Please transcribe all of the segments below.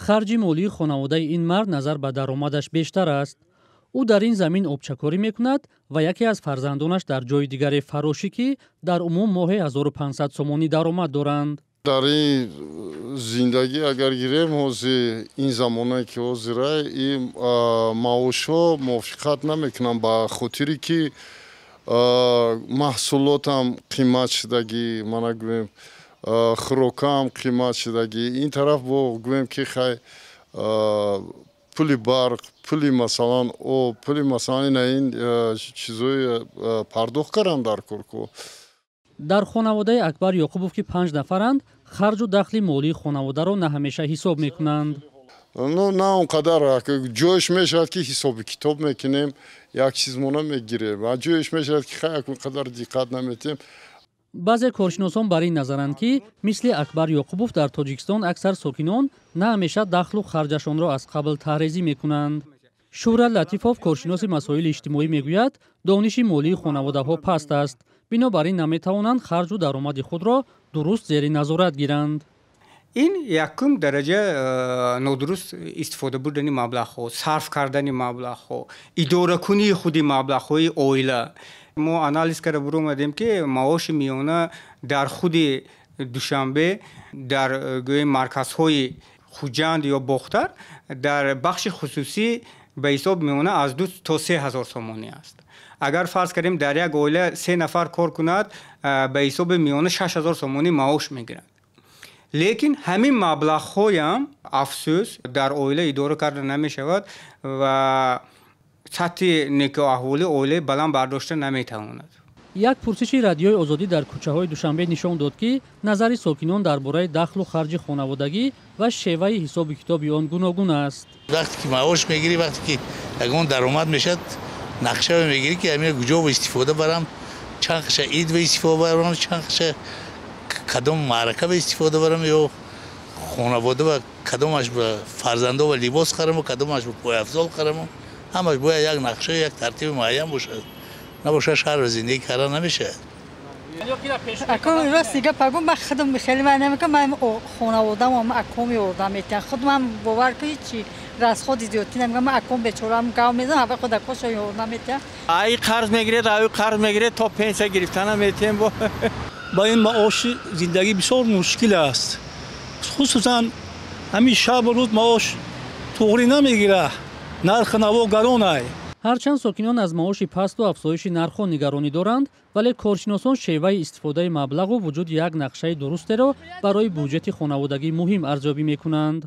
Харҷи молии хонаводаи ин мард назар ба даромадаш бештар аст. Ӯ дар ин замин обчакорӣ мекунад ва яке аз фарзандонаш дар ҷои дигаре фарошӣ, ки дар умум моҳе 1500 сомонӣ даромад доранд. Дар ин зиндагӣ агар гирем, ҳозир ин замонае ки ҳозира, ин маошҳо мувофиқат намекунанд, ба хотире ки маҳсулотам қимат шудагӣ, мана гӯем, хӯрокам қимат шудагӣ. Ин тараф бо гӯем ки хай, пули барқ, пули, масалан, об, пули, масалан, ина ин чизҳои пардохт кардан дар кор ку. Дар хонаводаи Акбар Ёқубов, ки панҷ нафаранд, харҷу дахли молии хонаводаро на ҳамеша ҳисоб мекунанд. Ну, на он қадар. Ҷояш мешавад, ки ҳисоби китоб мекунем, як чизмона мегирем, ва ҷояш мешавад, ки хай, он қадар диққат наметиҳем. Баъзе коршиносон бар ин назаранд, ки мисли Акбар Ёқубов дар Тоҷикистон аксар сокинон на ҳамеша дахлу харҷашонро аз қабл таҳрезӣ мекунанд. Шӯҳрат Латифов, коршиноси масоили иҷтимоӣ, мегӯяд, дониши молии хонаводаҳо паст аст, бинобар ин наметавонанд харҷу даромади худро дуруст зери назорат гиранд. Ин якум дараҷа нодуруст истифода бурдани маблағҳо, сарф кардани маблағҳо, идоракунии худи маблағҳои оила. Мо анализ карда буромадем, ки маоши миёна дар худи Душанбе, дар гӯем, марказҳои Хуҷанд ё Бохтар дар бахши хусусӣ ба ҳисоб миёна аз 2 то 3 ҳазор сомонӣ аст. Агар фарз кардем, дар як оила се нафар кор кунад, ба ҳисоби миёна 6000 сомонӣ маош мегиранд, лекин ҳамин маблағҳоям, афсӯс, дар оила идора карда намешавад ва сатҳи некӯаҳволии оила баланд бардошта наметавонад. Як пурсиши Радиои Озодӣ дар кӯчаҳои Душанбе нишон дод, ки назари сокинон дар бораи дахлу харҷи хонаводагӣ ва шеваи ҳисобу китоби он гуногун аст. Вақте ки маош мегирӣ, вақте ки ягон даромад мешавад, нақша мегирӣ, ки ҳамин куҷо истифода барам, чанд қаша ид истифода барам, чанд қаша кадом маърака истифода барам ё хонавода ва кадомаш ба фарзандо ва либос хараму, кадомаш ба пойафзол хараму. Ҳамаш бояд як нақша, як тартиби муайян бошад. Набошад, шаҳр зиндагӣ карда намешавад. Акун рости гап агу, ман худам хеле ман намекунам. Ман хонаводам, аком ёрдам метиҳам. Худам бовар ки ҳичи расходи зиёдтӣ намекунам. Ман аком бечораам гав мезанам, ҳава худ акошо ёрдам метиҳам. Ай қарз мегиред, ай қарз мегиред, то пенсия гирифтана метиҳем. Ба ин маоши зиндагӣ бисёр мушкил аст, хусусан ҳамин шабу рӯз маош туғрӣ намегирад, нархи наво гаронай. Ҳарчанд сокинон аз маоши пасту афзоиши нархҳо нигаронӣ доранд, вале коршиносон шеваи истифодаи маблағу вуҷуди як нақшаи дурустеро барои буҷети хонаводагӣ муҳим арзёбӣ мекунанд.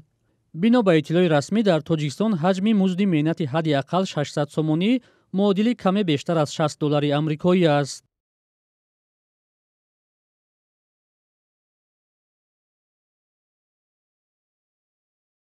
Бино ба иттилои расмӣ, дар Тоҷикистон ҳаҷми музди меҳнати ҳадди ақал 600 сомонӣ, муодили каме бештар аз 60 доллари амрикоӣ аст.